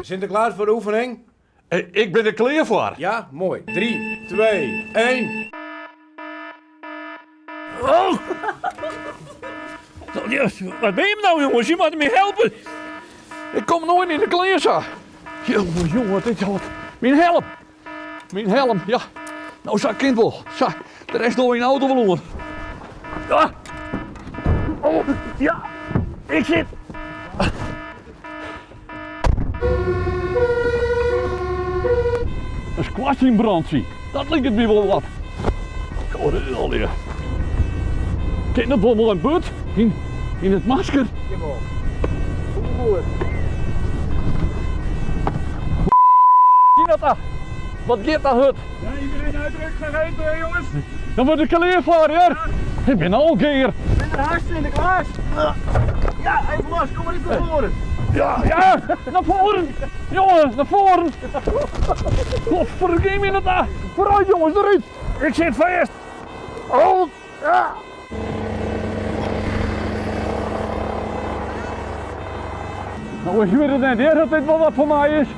Sinteklaas foar de oefening? Ik bin der klear foar. Ja, moai. Drie, twee, één. Oh! Wat bin jim no jonges? Jim moatte my helpe. Ik kom noait yn de klean sa. Jonge, jonge, dit is wat. Myn helm. Myn helm, ja. No sa kin it wol. Sa, de rest dogge we yn de auto wol oan. Ja. Oh, ja. Ik sit. In skoarstienbrantsje, dat liket my wol wat. Goeie. Kin dat wol mei in burd yn, yn it masker? Jawol. Goed. Zie dat daar? Wat giet dat hurd? Ja, iedereen uitdrukt gegeven, jongens. Dan wurd ik klear foar, hear. Ik bin al gear. Ik bin der hast, Sinteklaas. Ja, even los, kom mar even nei foaren. Ja, ja, nei foaren. Jongen, nei foaren. Godverdomme, dat daar. Vooruit jongens, eruit. Ik sit fêst. Oh, ja. No, ik wit it net, hear, dat dit wol wat foar my is.